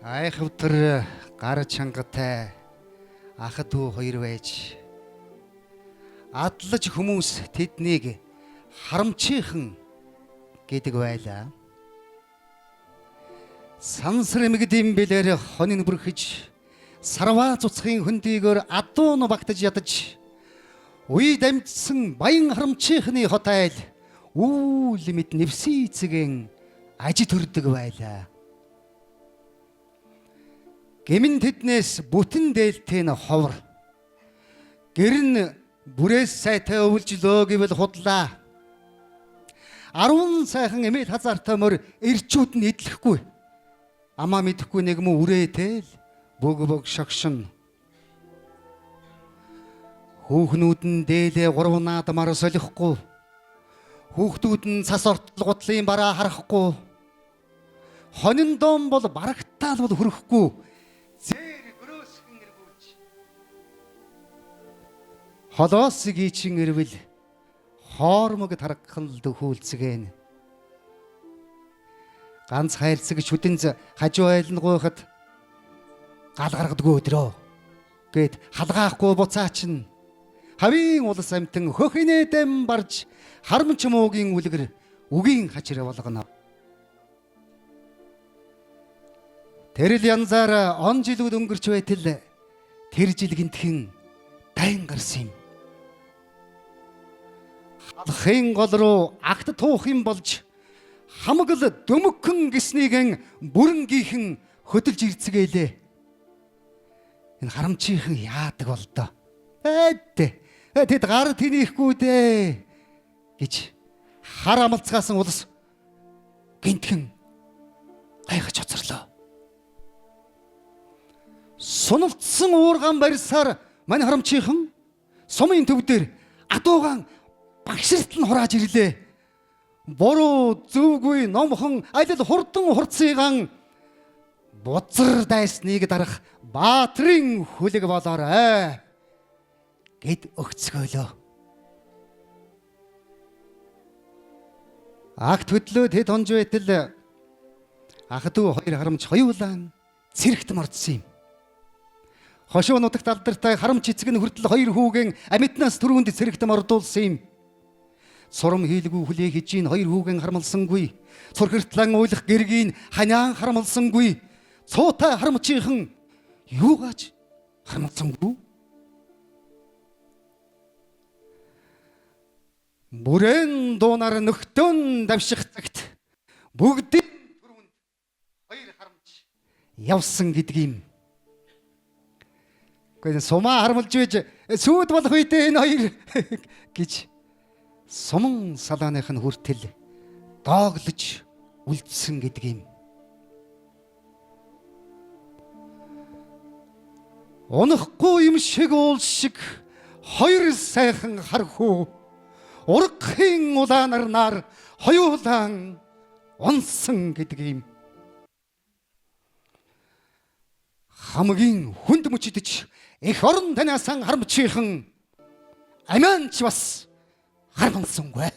Айхавтар гар чангатай ах дүү хоёр байж адлаж хүмүүс тэднийг харамчийнхан гэдэг байлаа. Сансар эмгэдийн бэлэр хонин бүрхэж сарваа цуцхын хөндийгөөр адуун багтаж ядаж үе дамжсан баян харамчийнхны хот айл үүл мэд нэвсий цэгэн ажи төрдөг байлаа. Гэмэн тэднээс бүтэн дээлтэй нь ховор. Гэр нь бүрээс сайтай өвлжлөө гэвэл худлаа. 10 сайхан эмээл хазаартай морь эрчүүд нь эдлэхгүй. Амаа мэдэхгүй нэг мөн үрээтэл бөг бөг шогшин. Хүүхнүүд нь дээлээ 3 наадмаар солихгүй. Хүүхдүүд нь цас ортол гутлын бараа харахгүй. Хонин дом бол барагтаал бол хөрөхгүй. Зээр гөрөөсгөн эргүүлж. Холоос гийчин ирвэл хоормог таргахал дөхүүлцгэн. Ганц хайрцаг шүдэнз хажуу айлн гуйхад гал гаргадгүй өдрөө гэд халгаахгүй буцаачин. Хавийн улс амтан хөхинээ дэм барж харамч муугийн үлгэр үгийн хачир болгоно. Тэрл янзаар он жилүүд өнгөрч байтал тэр жил гинтхэн дайн гарсан юм. Халахын гол руу агт туух юм болж хамаг л дөмөгхөн гиснийг бүрэнгийнхэн хөдөлж ирцгээлээ. Энэ харамчийнхан яадаг болдоо. Эд тэд гар тэнийхгүй дээ гэж хар амалцгаасан улс гинтхэн гайхаж хоцорлоо. Суналдсан уургаан барьсаар мань харамчийнхан сумын төв дээр адуугаан багширтал нь хурааж ирлээ. Буруу зөвгүй номхон алил хурдан хурцыгаан бузар дайсныг дарах баатрын хүлэг болоорой гэд өгцгөөлөө. Агт хөдлөө тэд хонж байтал ах дүү хоёр харамч хоёулаан цэрэгт мордсон юм. Хошуу нутагт алдартай харамч эцэг нь хүртэл хоёр хүүгэн амьтнаас түрүүнд цэрэгт мордуулсан юм. Сурам хийлгүй хүлээ хижийн хоёр хүүгэн харамлсангүй. Цурхиртлан уйлах гэргийн ханяан харамлсангүй. Цуутай харамчийнхан юугаач харамлсангүй. Бүрэн дуунаар нөхтөн давших цагт бүгдийн түрүүнд хоёр харамч явсан гэдэг юм. Гэхдээ сумаа харамлж байж сүйд болох үедээ энэ хоёр гэж суман салааных нь хүртэл дооглож үлдсэн гэдэг юм. Унахгүй юм шиг уул шиг хоёр сайхан хархүү ургахын улаанарнаар хоёулаан унсан гэдэг юм. Хамгийн хүнд мөчөдөж эх орон таниасан харамчийнхан амианч бас харамсангүй.